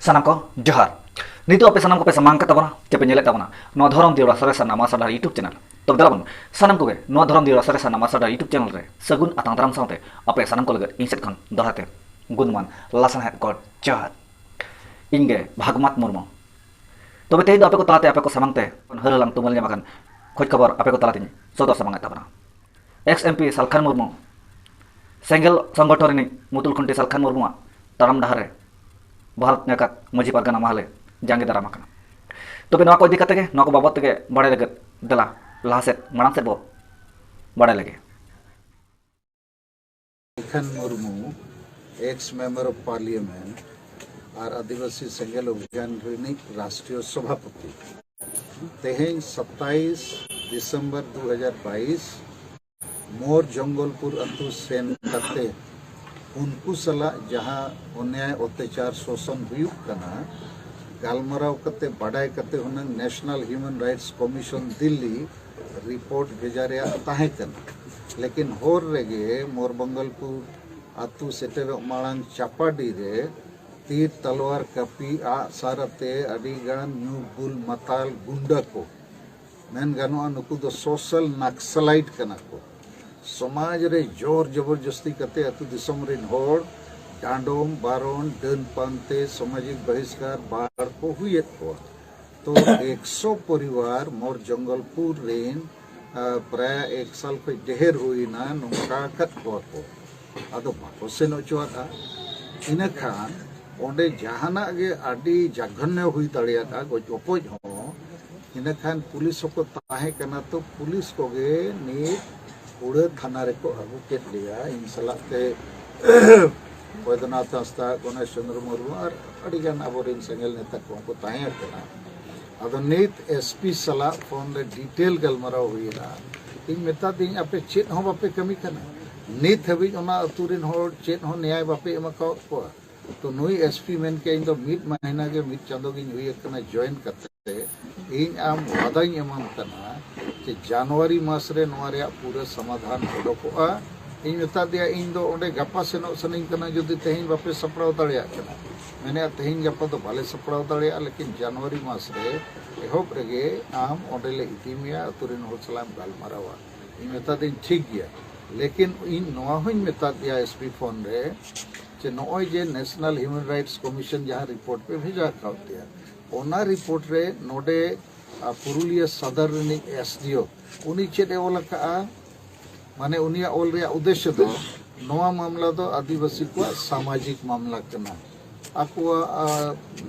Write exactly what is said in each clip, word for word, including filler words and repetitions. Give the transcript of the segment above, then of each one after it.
ᱥᱟᱱᱟᱢ ᱠᱚ ᱡᱚᱦᱟᱨ᱾ ᱱᱤᱛᱚᱜ ᱟᱯᱮ ᱥᱟᱱᱟᱢ ᱠᱚᱯᱮ ᱥᱟᱢᱟᱝ ᱠᱟᱱ ᱛᱟᱵᱚᱱᱟ, ᱪᱮᱯᱮ ᱧᱮᱞᱮᱫ ᱛᱟᱵᱚᱱᱟ ᱱᱚᱣᱟ ᱫᱷᱚᱨᱚᱢ ᱫᱤᱭᱚᱲᱟ ᱥᱚᱨᱮᱥ ᱟᱨ ᱱᱟᱢᱟᱥᱟᱰᱟᱨ YouTube ᱪᱮᱱᱮᱞ᱾ ᱛᱚᱵᱮ ᱫᱮᱞᱟ ᱵᱚᱱ ᱥᱟᱱᱟᱢ ᱠᱚᱜᱮ ᱱᱚᱣᱟ ᱫᱷᱚᱨᱚᱢ ᱫᱤᱭᱚᱲᱟ ᱥᱚᱨᱮᱥ ᱟᱨ ᱱᱟᱢᱟᱥᱟᱰᱟᱨ YouTube ᱪᱮᱱᱮᱞ ᱨᱮ ᱥᱟᱹᱜᱩᱱ ᱟᱛᱟᱝ ᱫᱟᱨᱟᱢ ᱥᱟᱶᱛᱮ ᱟᱯᱮ ᱥᱟᱱᱟᱢ ᱠᱚ ᱞᱟᱹᱜᱤᱫ ᱤᱧ ᱥᱮᱫ ᱠᱷᱚᱱ ᱫᱚᱦᱲᱟ ᱛᱮ ᱜᱩᱱᱢᱟᱱ ᱞᱟᱥᱟᱲᱦᱮᱫ ᱜᱚᱰ ᱡᱚᱦᱟᱨ᱾ ᱤᱧ ᱜᱮ ᱵᱷᱟᱜᱽᱢᱟᱛ ᱢᱩᱨᱢᱩ᱾ ᱛᱚᱵᱮ ᱛᱮᱦᱮᱧ ᱫᱚ ᱟᱯᱮ ᱠᱚ ᱛᱟᱞᱟᱛᱮ ᱟᱯᱮ ᱠᱚ ᱥᱟᱢᱟᱝ ᱛᱮ ᱦᱟᱹᱨ ᱦᱟᱞᱟᱝ ᱛᱩᱢᱟᱹᱞ ᱧᱟᱢ ᱟᱠᱟᱱ ᱠᱷᱚᱡᱽ ᱠᱷᱚᱵᱚᱨ ᱟᱯᱮ ᱠᱚ ᱛᱟᱞᱟᱛᱮᱧ ᱥᱚᱫᱚᱨ ᱥᱟᱢᱟᱝ ᱮᱫ ᱛᱟᱵᱚᱱᱟ᱾ X M P Salkhan Murmu ᱥᱮᱸᱜᱮᱞ ᱥᱚᱝᱜᱚᱴᱷᱚᱱ ᱨᱤᱱᱤᱡ ᱢᱩᱛᱩᱞ ᱠᱷᱩᱱᱴᱤ ᱥᱟᱞᱠᱷᱟᱱ ᱢᱩᱨᱢᱩᱣᱟᱜ ᱛᱟᱲᱟᱢ ᱰᱟᱦᱟᱨ ᱨᱮ ᱵᱟᱦᱟᱞ ᱟᱠᱟᱫ ᱢᱟᱹᱡᱷᱤ ᱯᱟᱨᱜᱟᱱᱟ ᱢᱟᱦᱟᱞᱮ ᱡᱟᱸᱜᱮ ᱫᱟᱨᱟᱢ ᱟᱠᱟᱱᱟ᱾ ᱛᱚᱵᱮ ᱱᱚᱣᱟ ᱠᱚ ᱤᱫᱤ ᱠᱟᱛᱮ ᱜᱮ, ᱱᱚᱣᱟ ᱠᱚ ᱵᱟᱵᱚᱫ ᱛᱮᱜᱮ ᱵᱟᱲᱟᱭ ᱞᱟᱹᱜᱤᱫ ᱫᱮᱞᱟ ᱞᱟᱦᱟ ᱥᱮᱫ, ᱢᱟᱲᱟᱝ ᱥᱮᱫ ᱵᱚ ᱵᱟᱲᱟᱭ ᱞᱮᱜᱮ᱾ Salkhan Murmu, ex member of parliament ᱟᱨ ᱟᱹᱫᱤᱵᱟᱹᱥᱤ ᱥᱮᱸᱜᱮᱞ ᱚᱵᱷᱤᱭᱟᱱ ᱨᱤᱱᱤᱡ ᱨᱟᱥᱴᱨᱤᱭᱚ ᱥᱚᱵᱷᱟᱯᱚᱛᱤ, ᱛᱮᱦᱮᱧ ᱥᱟᱛᱟᱭᱤᱥ ᱰᱤᱥᱮᱢᱵᱚᱨ ᱫᱩ ᱦᱟᱡᱟᱨ ᱵᱟᱭᱤᱥ ᱢᱳᱨ ᱡᱚᱝᱜᱚᱞᱯᱩᱨ ᱟᱹᱛᱩ ᱥᱮᱱ ᱠᱟᱛᱮ ᱩᱱᱠᱩ ᱥᱟᱞᱟᱜ ᱡᱟᱦᱟᱸ ᱚᱱᱭᱟᱭ, ᱚᱛᱛᱟᱪᱟᱨ, ᱥᱳᱥᱚᱱ ᱦᱩᱭᱩᱜ ᱠᱟᱱᱟ, ᱜᱟᱞᱢᱟᱨᱟᱣ ᱠᱟᱛᱮ, ᱵᱟᱰᱟᱭ ᱠᱟᱛᱮ ᱦᱩᱱᱟᱹᱝ National Human Rights Commission Delhi report ᱵᱷᱮᱡᱟ ᱨᱮᱭᱟᱜ ᱛᱟᱦᱮᱸ ᱠᱟᱱᱟ᱾ ᱞᱮᱠᱤᱱ ᱦᱚᱨ ᱨᱮᱜᱮ ᱢᱳᱨ ᱵᱚᱝᱜᱚᱞᱯᱩᱨ ᱟᱹᱛᱩ ᱥᱮᱴᱮᱨᱚᱜ ᱢᱟᱲᱟᱝ ᱪᱟᱯᱟᱰᱤ ᱨᱮ ᱛᱤᱨ, ᱛᱟᱞᱣᱟᱨ, ᱠᱟᱹᱯᱤ, ᱟᱜ ᱥᱟᱨ ᱟᱛᱮ ᱟᱹᱰᱤ ᱜᱟᱱ ᱧᱩ ᱵᱩᱞ ᱢᱟᱛᱟᱞ ᱜᱩᱱᱰᱟᱹ ᱠᱚ, ᱢᱮᱱ ᱜᱟᱱᱚᱜᱼᱟ, ᱱᱩᱠᱩ ᱫᱚ social Naxalite ᱠᱟᱱᱟ ᱠᱚ᱾ ᱥᱚᱢᱟᱡᱽ ᱨᱮ ᱡᱳᱨ ᱡᱚᱵᱚᱨᱡᱚᱥᱛᱤ ᱠᱟᱛᱮ ᱟᱹᱛᱩ ᱫᱤᱥᱚᱢ ᱨᱤᱱ ᱦᱚᱲ ᱰᱟᱸᱰᱚᱢ, ᱵᱟᱨᱚᱱ, ᱰᱟᱹᱱ ᱯᱟᱱᱛᱮ, ᱥᱟᱢᱟᱡᱤᱠ ᱵᱟᱦᱤᱥᱠᱟᱨ, ᱵᱟᱲ ᱠᱚ ᱦᱩᱭᱮᱫ ᱠᱚᱣᱟ᱾ ᱛᱚ ᱮᱠᱥᱚ ᱯᱚᱨᱤᱵᱟᱨ ᱢᱳᱨ ᱡᱚᱝᱜᱚᱞᱯᱩᱨ ᱨᱤᱱ, ᱟ, ᱯᱨᱟᱭ ᱮᱠ ᱥᱟᱞ ᱠᱷᱚᱱ ᱰᱷᱮᱨ ᱦᱩᱭᱱᱟ, ᱱᱚᱝᱠᱟ ᱟᱠᱟᱫ ᱠᱚᱣᱟ ᱠᱚ᱾ ᱟᱫᱚ ᱵᱟᱠᱚ ᱥᱮᱱ ᱦᱚᱪᱚᱣᱟᱫᱼᱟ᱾ ᱤᱱᱟᱹ ᱠᱷᱟᱱ ᱚᱸᱰᱮ ᱡᱟᱦᱟᱱᱟᱜ ᱜᱮ ᱟᱹᱰᱤ ᱡᱟᱜᱷᱚᱱᱱᱚ ᱦᱩᱭ ᱫᱟᱲᱮᱭᱟᱫᱼᱟ, ᱜᱚᱡ ᱜᱚᱯᱚᱡ ᱦᱚᱸ᱾ ᱤᱱᱟᱹ ᱠᱷᱟᱱ ᱯᱩᱞᱤᱥ ᱦᱚᱸᱠᱚ ᱛᱟᱦᱮᱸ ᱠᱟᱱᱟ, ᱛᱚ ᱯᱩᱞᱤᱥ ᱠᱚᱜᱮ ᱱᱤᱛ ᱦᱩᱲᱟᱹ ᱛᱷᱟᱱᱟ ᱨᱮᱠᱚ ᱟᱹᱜᱩ ᱠᱮᱫ ᱞᱮᱭᱟ᱾ ᱤᱧ ᱥᱟᱞᱟᱜ ᱛᱮ ᱵᱚᱭᱫᱚᱱᱟᱛᱷ ᱦᱟᱸᱥᱫᱟ, ᱜᱚᱱᱮᱥ ᱪᱚᱸᱫᱽᱨᱚ ᱢᱩᱨᱢᱩ ᱟᱨ ᱟᱹᱰᱤᱜᱟᱱ ᱟᱵᱚᱨᱮᱱ ᱥᱮᱸᱜᱮᱞ ᱱᱮᱛᱟ ᱠᱚᱦᱚᱸ ᱠᱚ ᱛᱟᱦᱮᱸ ᱠᱟᱱᱟ᱾ ᱟᱫᱚ ᱱᱤᱛ ᱮᱥ ᱯᱤ ᱥᱟᱞᱟᱜ ᱯᱷᱳᱱ ᱨᱮ ᱰᱤᱴᱮᱞ ᱜᱟᱞᱢᱟᱨᱟᱣ ᱦᱩᱭᱮᱱᱟ᱾ ᱤᱧ ᱢᱮᱛᱟ ᱫᱤᱧ, "ᱟᱯᱮ ᱪᱮᱫ ᱦᱚᱸ ᱵᱟᱯᱮ ᱠᱟᱹᱢᱤ ᱠᱟᱱᱟ, ᱱᱤᱛ ᱦᱟᱹᱵᱤᱡ ᱚᱱᱟ ᱟᱹᱛᱩ ᱨᱮᱱ ᱦᱚᱲ ᱪᱮᱫ ᱦᱚᱸ ᱱᱮᱭᱟᱭ ᱵᱟᱯᱮ ᱮᱢ ᱟᱠᱟᱣᱟᱫ ᱠᱚᱣᱟ?" ᱛᱚ ᱱᱩᱭ ᱮᱥ ᱯᱤ ᱢᱮᱱ ᱠᱮᱫ, "ᱤᱧ ᱫᱚ ᱢᱤᱫ ᱢᱟᱹᱦᱱᱟᱹ ᱜᱮ, ᱢᱤᱫ ᱪᱟᱸᱫᱚ ᱜᱤᱧ ᱦᱩᱭ ᱟᱠᱟᱱᱟ ᱡᱚᱭᱮᱱ ᱠᱟᱛᱮ, ᱤᱧ ᱟᱢ ᱣᱟᱫᱟᱧ ᱮᱢᱟᱢ ᱠᱟᱱᱟ ᱡᱮ ᱡᱟᱱᱩᱣᱟᱨᱤ ᱢᱟᱥ ᱨᱮ ᱱᱚᱣᱟ ᱨᱮᱭᱟᱜ ᱯᱩᱨᱟᱹ ᱥᱚᱢᱟᱫᱷᱟᱱ ᱚᱰᱚᱠᱚᱜᱼᱟ᱾" ᱤᱧ ᱢᱮᱛᱟ ᱫᱮᱭᱟ, "ᱤᱧ ᱫᱚ ᱚᱸᱰᱮ ᱜᱟᱯᱟ ᱥᱮᱱᱚᱜ ᱥᱟᱱᱟᱧ ᱠᱟᱱᱟ, ᱡᱩᱫᱤ ᱛᱮᱦᱮᱧ ᱵᱟᱯᱮ ᱥᱟᱯᱲᱟᱣ ᱫᱟᱲᱮᱭᱟᱜ ᱠᱟᱱᱟ, ᱢᱮᱱᱮᱫᱼᱟ, ᱛᱮᱦᱮᱧ ᱜᱟᱯᱟ ᱫᱚ ᱵᱟᱞᱮ ᱥᱟᱯᱲᱟᱣ ᱫᱟᱲᱮᱭᱟᱜᱼᱟ, ᱞᱮᱠᱤᱱ ᱡᱟᱱᱩᱣᱟᱨᱤ ᱢᱟᱥ ᱨᱮ ᱮᱦᱚᱵ ᱨᱮᱜᱮ ᱟᱢ ᱚᱸᱰᱮ ᱞᱮ ᱤᱫᱤ ᱢᱮᱭᱟ, ᱟᱹᱛᱩ ᱨᱮᱱ ᱦᱚᱲ ᱥᱟᱞᱟᱜ ᱮᱢ ᱜᱟᱞᱢᱟᱨᱟᱣᱟ᱾ ᱤᱧ ᱢᱮᱛᱟ ᱫᱤᱧ, ᱴᱷᱤᱠ ᱜᱮᱭᱟ, ᱞᱮᱠᱤᱱ ᱤᱧ ᱱᱚᱣᱟ ᱦᱚᱸᱧ ᱢᱮᱛᱟ ᱫᱮᱭᱟ ᱮᱥ ᱯᱤ ᱯᱷᱳᱱ ᱨᱮ, ᱡᱮ ᱱᱚᱜᱼᱚᱭ ᱡᱮ ᱱᱮᱥᱱᱟᱞ ᱦᱤᱭᱩᱢᱮᱱ ᱨᱟᱭᱤᱴᱥ ᱠᱚᱢᱤᱥᱚᱱ ᱡᱟᱦᱟᱸ ᱨᱤᱯᱳᱨᱴ ᱯᱮ ᱵᱷᱮᱡᱟ ᱟᱠᱟᱫ ᱞᱮᱭᱟ, ᱚᱱᱟ ᱨᱤᱯᱳᱨᱴ ᱨᱮ ᱱᱚᱰᱮ, ᱟ, ᱯᱩᱨᱩᱞᱤᱭᱟᱹ ᱥᱚᱫᱚᱨ ᱨᱤᱱᱤᱡ ᱮᱥ ᱰᱤ ᱳ, ᱩᱱᱤ ᱪᱮᱫ ᱮ ᱚᱞ ᱟᱠᱟᱫᱼᱟ? ᱢᱟᱱᱮ ᱩᱱᱤᱭᱟᱜ ᱚᱞ ᱨᱮᱭᱟᱜ ᱩᱫᱽᱫᱮᱥᱥᱚ ᱫᱚ, ᱱᱚᱣᱟ ᱢᱟᱢᱞᱟ ᱫᱚ ᱟᱹᱫᱤᱵᱟᱹᱥᱤ ᱠᱚᱣᱟᱜ ᱥᱟᱢᱟᱡᱤᱠ ᱢᱟᱢᱞᱟ ᱠᱟᱱᱟ, ᱟᱠᱚᱣᱟᱜ, ᱟ,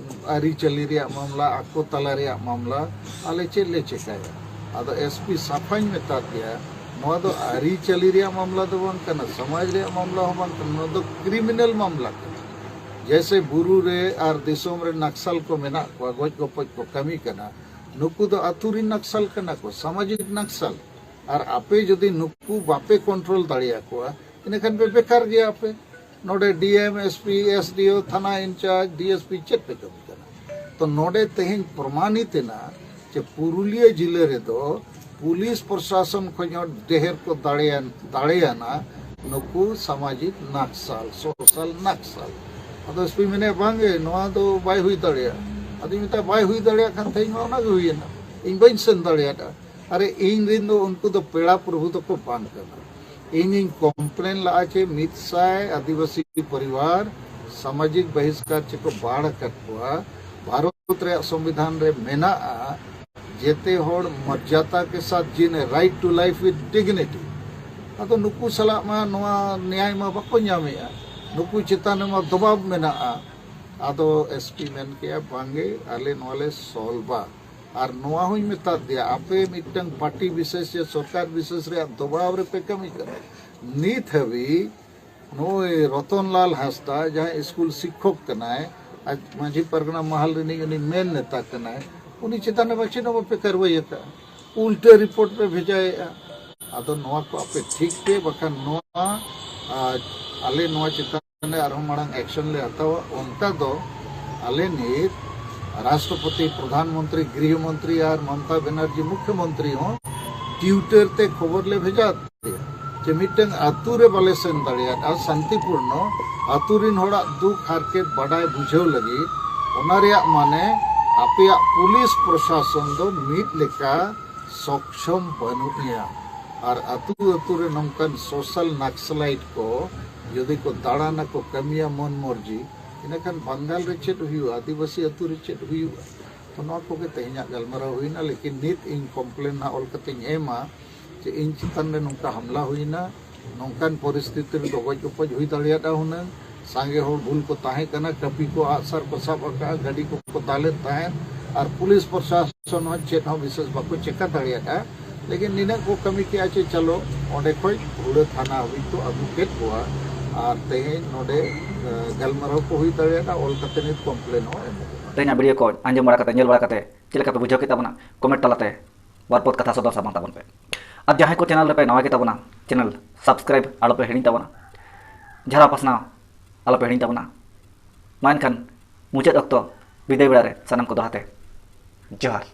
ᱟᱹᱨᱤᱪᱟᱹᱞᱤ ᱨᱮᱭᱟᱜ ᱢᱟᱢᱞᱟ, ᱟᱠᱚ ᱛᱟᱞᱟ ᱨᱮᱭᱟᱜ ᱢᱟᱢᱞᱟ, ᱟᱞᱮ ᱪᱮᱫ ᱞᱮ ᱪᱮᱠᱟᱭᱟ? ᱟᱫᱚ ᱮᱥ ᱯᱤ ᱥᱟᱯᱷᱟᱧ ᱢᱮᱛᱟ ᱫᱮᱭᱟ, ᱱᱚᱣᱟ ᱫᱚ ᱟᱹᱨᱤᱪᱟᱹᱞᱤ ᱨᱮᱭᱟᱜ ᱢᱟᱢᱞᱟ ᱫᱚ ᱵᱟᱝ ᱠᱟᱱᱟ, ᱥᱚᱢᱟᱡᱽ ᱨᱮᱭᱟᱜ ᱢᱟᱢᱞᱟ ᱦᱚᱸ ᱵᱟᱝ ᱠᱟᱱᱟ, ᱱᱚᱣᱟ ᱫᱚ ᱠᱨᱤᱢᱤᱱᱟᱞ ᱢᱟᱢᱞᱟ ᱠᱟᱱᱟ᱾ ᱡᱮᱭᱥᱮ ᱵᱩᱨᱩ ᱨᱮ ᱟᱨ ᱫᱤᱥᱚᱢ ᱨᱮ ᱱᱟᱠᱥᱟᱞ ᱠᱚ ᱢᱮᱱᱟᱜ ᱠᱚᱣᱟ, ᱜᱚᱡ ᱜᱚᱯᱚᱡ ᱠᱚ ᱠᱟᱹᱢᱤ ᱠᱟᱱᱟ, ᱱᱩᱠᱩ ᱫᱚ ᱟᱹᱛᱩ ᱨᱤᱱ ᱱᱟᱠᱥᱟᱞ ᱠᱟᱱᱟ ᱠᱚ, ᱥᱟᱢᱟᱡᱤᱠ ᱱᱟᱠᱥᱟᱞ᱾ ᱟᱨ ᱟᱯᱮ ᱡᱩᱫᱤ ᱱᱩᱠᱩ ᱵᱟᱯᱮ ᱠᱚᱱᱴᱨᱳᱞ ᱫᱟᱲᱮᱭᱟᱠᱚᱣᱟ, ᱤᱱᱟᱹᱠᱷᱟᱱ ᱯᱮ ᱵᱮᱠᱟᱨ ᱜᱮᱭᱟ ᱯᱮ᱾ ᱱᱚᱰᱮ ᱰᱤ ᱮᱢ, ᱮᱥ ᱯᱤ, ᱮᱥ ᱰᱤ ᱳ, ᱛᱷᱟᱱᱟ ᱤᱱᱪᱟᱨᱡᱽ, ᱰᱤ ᱮᱥ ᱯᱤ ᱪᱮᱫ ᱯᱮ ᱠᱟᱹᱢᱤ ᱠᱟᱱᱟ? ᱛᱚ ᱱᱚᱰᱮ ᱛᱮᱦᱮᱧ ᱯᱨᱚᱢᱟᱱᱤᱛ ᱮᱱᱟ ᱡᱮ ᱯᱩᱨᱩᱞᱤᱭᱟᱹ ᱡᱤᱞᱟᱹ ᱨᱮᱫᱚ ᱯᱩᱞᱤᱥ ᱯᱨᱚᱥᱟᱥᱚᱱ ᱠᱷᱚᱱ ᱦᱚᱸ ᱰᱷᱮᱨ ᱠᱚ ᱫᱟᱲᱮᱭᱟᱱ-, ᱫᱟᱲᱮᱭᱟᱱᱟ ᱱᱩᱠᱩ ᱥᱟᱢᱟᱡᱤᱠ ᱱᱟᱠᱥᱟᱞ, ᱥᱳᱥᱟᱞ ᱱᱟᱠᱥᱟᱞ᱾ ᱟᱫᱚ ᱮᱥ ᱯᱤ ᱢᱮᱱᱮᱫ, "ᱵᱟᱝᱜᱮ, ᱱᱚᱣᱟ ᱫᱚ ᱵᱟᱭ ᱦᱩᱭ ᱫᱟᱲᱮᱭᱟᱜᱼᱟ᱾" ᱟᱫᱚᱧ ᱢᱮᱛᱟᱭᱟ, "ᱵᱟᱭ ᱦᱩᱭ ᱫᱟᱲᱮᱭᱟᱜ ᱠᱷᱟᱱ ᱛᱮᱦᱮᱧ ᱢᱟ ᱚᱱᱟᱜᱮ ᱦᱩᱭᱮᱱᱟ, ᱤᱧ ᱵᱟᱹᱧ ᱥᱮᱱ ᱫᱟᱲᱮᱭᱟᱫᱟ᱾" ᱟᱨᱮ, ᱤᱧ ᱨᱤᱱ ᱫᱚ ᱩᱱᱠᱩ ᱫᱚ ᱯᱮᱲᱟ ᱯᱨᱚᱵᱷᱩ ᱫᱚᱠᱚ ᱵᱟᱝ ᱠᱟᱱᱟ᱾ ᱤᱧᱤᱧ ᱠᱚᱢᱯᱞᱮᱱ ᱞᱟᱜᱼᱟ ᱪᱮ ᱢᱤᱫ ᱥᱟᱭ ᱟᱹᱫᱤᱵᱟᱹᱥᱤ ᱯᱚᱨᱤᱵᱟᱨ ᱥᱟᱢᱟᱡᱤᱠ ᱵᱟᱦᱤᱥᱠᱟᱨ ᱪᱮ ᱠᱚ ᱵᱟᱲ ᱟᱠᱟᱫ ᱠᱚᱣᱟ᱾ ᱵᱷᱟᱨᱚᱛ ᱨᱮᱭᱟᱜ ᱥᱚᱝᱵᱤᱫᱷᱟᱱ ᱨᱮ ᱢᱮᱱᱟᱜᱼᱟ, ᱡᱮᱛᱮ ᱦᱚᱲ ᱢᱚᱨᱡᱟᱫᱟ ᱠᱮ ᱥᱟᱛᱷ ᱡᱤᱱᱮ, right to life with dignity᱾ ᱟᱫᱚ ᱱᱩᱠᱩ ᱥᱟᱞᱟᱜ ᱢᱟ ᱱᱚᱣᱟ ᱱᱮᱭᱟᱭ ᱢᱟ ᱵᱟᱠᱚ ᱧᱟᱢᱮᱜᱼᱟ, ᱱᱩᱠᱩ ᱪᱮᱛᱟᱱ ᱨᱮᱢᱟ ᱫᱚᱵᱟᱵ ᱢᱮᱱᱟᱜᱼᱟ᱾ ᱟᱫᱚ ᱮᱥ ᱯᱤ ᱢᱮᱱ ᱠᱮᱜᱼᱟ, "ᱵᱟᱝᱜᱮ, ᱟᱞᱮ ᱱᱚᱣᱟ ᱞᱮ ᱥᱚᱞᱵᱟ᱾" ᱟᱨ ᱱᱚᱣᱟ ᱦᱚᱸᱧ ᱢᱮᱛᱟᱫ ᱫᱮᱭᱟ, "ᱟᱯᱮ ᱢᱤᱫᱴᱟᱝ ᱯᱟᱨᱴᱤ ᱵᱤᱥᱮᱥ ᱥᱮ ᱥᱚᱨᱠᱟᱨ ᱵᱤᱥᱮᱥ ᱨᱮᱭᱟᱜ ᱫᱚᱵᱟᱣ ᱨᱮᱯᱮ ᱠᱟᱹᱢᱤ ᱠᱟᱱᱟ᱾" ᱱᱤᱛ ᱦᱟᱹᱵᱤᱡ ᱱᱩᱭ ᱨᱚᱛᱚᱱ ᱞᱟᱞ ᱦᱟᱸᱥᱫᱟ, ᱡᱟᱦᱟᱸᱭ ᱥᱠᱩᱞ ᱥᱤᱠᱠᱷᱚᱠ ᱠᱟᱱᱟᱭ, ᱟᱡ ᱢᱟᱹᱡᱷᱤ ᱯᱟᱨᱜᱟᱱᱟ ᱢᱟᱦᱟᱞ ᱨᱤᱱᱤᱡ ᱩᱱᱤ ᱢᱮᱱ ᱱᱮᱛᱟ ᱠᱟᱱᱟᱭ, ᱩᱱᱤ ᱪᱮᱛᱟᱱ ᱨᱮ ᱪᱮᱫ ᱦᱚᱸ ᱵᱟᱯᱮ ᱠᱟᱨᱣᱟᱭ ᱟᱠᱟᱫᱼᱟ, ᱩᱞᱴᱟᱹ ᱨᱤᱯᱳᱨᱴ ᱯᱮ ᱵᱷᱮᱡᱟᱭᱮᱫᱼᱟ᱾ ᱟᱫᱚ ᱱᱚᱣᱟ ᱠᱚ ᱟᱯᱮ ᱴᱷᱤᱠ ᱯᱮ, ᱵᱟᱠᱷᱟᱱ ᱱᱚᱣᱟ, ᱟᱨ ᱟᱞᱮ ᱱᱚᱣᱟ ᱪᱮᱛᱟᱱ ᱨᱮ ᱟᱨᱦᱚᱸ ᱢᱟᱲᱟᱝ ᱮᱠᱥᱚᱱ ᱞᱮ ᱦᱟᱛᱟᱣᱟ᱾ ᱚᱱᱠᱟ ᱫᱚ ᱟᱞᱮ ᱱᱤᱛ ᱨᱟᱥᱴᱨᱚᱯᱚᱛᱤ, ᱯᱨᱚᱫᱷᱟᱱ ᱢᱚᱱᱛᱨᱤ, ᱜᱨᱤᱦᱚ ᱢᱚᱱᱛᱨᱤ ᱟᱨ ᱢᱚᱢᱚᱛᱟ ᱵᱮᱱᱟᱨᱡᱤ ᱢᱩᱠᱷᱭᱚ ᱢᱚᱱᱛᱨᱤ ᱦᱚᱸ ᱴᱩᱭᱴᱟᱨ ᱛᱮ ᱠᱷᱚᱵᱚᱨ ᱞᱮ ᱵᱷᱮᱡᱟ ᱟᱫᱮᱭᱟ᱾ ᱡᱮ ᱢᱤᱫᱴᱟᱝ ᱟᱹᱛᱩ ᱨᱮ ᱵᱟᱞᱮ ᱥᱮᱱ ᱫᱟᱲᱮᱭᱟᱫᱼᱟ ᱥᱟᱱᱛᱤᱯᱩᱨᱱᱚ, ᱟᱹᱛᱩ ᱨᱮᱱ ᱦᱚᱲᱟᱜ ᱫᱩᱠ ᱦᱟᱨᱠᱮᱛ ᱵᱟᱰᱟᱭ ᱵᱩᱡᱷᱟᱹᱣ ᱞᱟᱹᱜᱤᱫ, ᱚᱱᱟ ᱨᱮᱭᱟᱜ ᱢᱟᱱᱮ ᱟᱯᱮᱭᱟᱜ ᱯᱩᱞᱤᱥ ᱯᱨᱚᱥᱟᱥᱚᱱ ᱫᱚ ᱢᱤᱫ ᱞᱮᱠᱟ ᱥᱚᱠᱥᱚᱢ ᱵᱟᱹᱱᱩᱜ ᱮᱭᱟ᱾ ᱟᱨ ᱟᱹᱛᱩ ᱟᱹᱛᱩ ᱨᱮ ᱱᱚᱝᱠᱟᱱ ᱥᱳᱥᱟᱞ ᱱᱟᱠᱥᱟᱞᱟᱭᱤᱴ ᱠᱚ ᱡᱩᱫᱤ ᱠᱚ ᱫᱟᱬᱟᱱᱟᱠᱚ, ᱠᱟᱹᱢᱤᱭᱟ ᱢᱚᱱ ᱢᱚᱨᱡᱤ, ᱤᱱᱟᱹᱠᱷᱟᱱ ᱵᱟᱝᱜᱟᱞ ᱨᱮ ᱪᱮᱫ ᱦᱩᱭᱩᱜᱼᱟ, ᱟᱹᱫᱤᱵᱟᱹᱥᱤ ᱟᱹᱛᱩ ᱨᱮ ᱪᱮᱫ ᱦᱩᱭᱩᱜᱼᱟ? ᱛᱚ ᱱᱚᱣᱟ ᱠᱚᱜᱮ ᱛᱮᱦᱮᱧᱟᱜ ᱜᱟᱞᱢᱟᱨᱟᱣ ᱦᱩᱭᱱᱟ᱾ ᱞᱮᱠᱤᱱ ᱱᱤᱛ ᱤᱧ ᱠᱚᱢᱯᱞᱮᱱ ᱱᱟᱦᱟᱜ ᱚᱞ ᱠᱟᱛᱮᱧ ᱮᱢᱟ ᱡᱮ ᱤᱧ ᱪᱮᱛᱟᱱ ᱨᱮ ᱱᱚᱝᱠᱟ ᱦᱟᱢᱞᱟ ᱦᱩᱭᱱᱟ, ᱱᱚᱝᱠᱟᱱ ᱯᱚᱨᱤᱥᱛᱷᱤᱛᱤ ᱨᱮᱫᱚ ᱜᱚᱡ ᱜᱚᱯᱚᱡ ᱦᱩᱭ ᱫᱟᱲᱮᱭᱟᱫᱼᱟ ᱦᱩᱱᱟᱹᱝ, ᱥᱟᱸᱜᱮ ᱦᱚᱲ ᱵᱷᱩᱞ ᱠᱚ ᱛᱟᱦᱮᱸ ᱠᱟᱱᱟ, ᱠᱟᱹᱯᱤ ᱠᱚ ᱟᱜᱼᱥᱟᱨ ᱠᱚ ᱥᱟᱵ ᱟᱠᱟᱫᱼᱟ, ᱜᱟᱹᱰᱤ ᱠᱚᱠᱚ ᱫᱟᱞᱮᱫ ᱛᱟᱦᱮᱸᱫ, ᱟᱨ ᱯᱩᱞᱤᱥ ᱯᱨᱚᱥᱟᱥᱚᱱ ᱦᱚᱸ ᱪᱮᱫ ᱦᱚᱸ ᱵᱤᱥᱮᱥ ᱵᱟᱠᱚ ᱪᱮᱠᱟ ᱫᱟᱲᱮᱭᱟᱫᱼᱟ᱾ ᱞᱮᱠᱤᱱ ᱱᱤᱱᱟᱹᱜ ᱠᱚ ᱠᱟᱹᱢᱤ ᱠᱮᱜᱼᱟ ᱪᱮ ᱪᱚᱞᱚ ᱚᱸᱰᱮ ᱠᱷᱚᱡ ᱦᱩᱲᱟᱹ ᱛᱷᱟᱱᱟ ᱦᱟᱹᱵᱤᱡ ᱠᱚ ᱟᱹᱜᱩ ᱠᱮᱫ ᱠᱚᱣᱟ᱾ ᱟᱨ ᱛᱮᱦᱮᱧ ᱱᱚᱰᱮ, ᱮ, ᱜᱟᱞᱢᱟᱨᱟᱣ ᱠᱚ ᱦᱩᱭ ᱫᱟᱲᱮᱭᱟᱫᱼᱟ, ᱚᱞ ᱠᱟᱛᱮ ᱱᱤᱛ ᱠᱚᱢᱯᱞᱮᱱ ᱦᱚᱸ ᱮᱢᱚᱜᱚᱜᱼᱟ᱾ ᱛᱮᱦᱮᱧᱟᱜ ᱵᱷᱤᱰᱤᱭᱳ ᱠᱚ ᱟᱸᱡᱚᱢ ᱵᱟᱲᱟ ᱠᱟᱛᱮ, ᱧᱮᱞ ᱵᱟᱲᱟ ᱠᱟᱛᱮ ᱪᱮᱫ ᱞᱮᱠᱟ ᱯᱮ ᱵᱩᱡᱷᱟᱹᱣ ᱠᱮᱫ ᱛᱟᱵᱚᱱᱟ? ᱠᱚᱢᱮᱱᱴ ᱛᱟᱞᱟᱛᱮ ᱵᱟᱨ ᱯᱚᱫ ᱠᱟᱛᱷᱟ ᱥᱚᱫᱚᱨ ᱥᱟᱢᱟᱝ ᱛᱟᱵᱚᱱ ᱯᱮ᱾ ᱟᱨ ᱡᱟᱦᱟᱸᱭ ᱠᱚ ᱪᱮᱱᱮᱞ ᱨᱮᱯᱮ ᱱᱟᱣᱟ ᱜᱮ ᱛᱟᱵᱚᱱᱟ, ᱪᱮᱱᱮᱞ ᱥᱟᱵᱥᱠᱨᱟᱭᱤᱵ ᱟᱞᱚᱯᱮ ᱦᱤᱲᱤᱧ ᱛᱟᱵᱚᱱᱟ, ᱡᱷᱟᱨᱟᱣ ᱯᱟᱥᱱᱟᱣ ᱟᱞᱚᱯᱮ ᱦᱤᱲᱤᱧ ᱛᱟᱵᱚᱱᱟ᱾ ᱢᱟ ᱮᱱᱠᱷᱟᱱ ᱢᱩᱪᱟᱹᱫ ᱚᱠᱛᱚ ᱵᱤᱫᱟᱹᱭ ᱵᱮᱲᱟ ᱨᱮ ᱥᱟᱱᱟᱢ ᱠᱚ ᱫᱚᱦᱲᱟ ᱛᱮ ᱡᱚᱦᱟᱨ᱾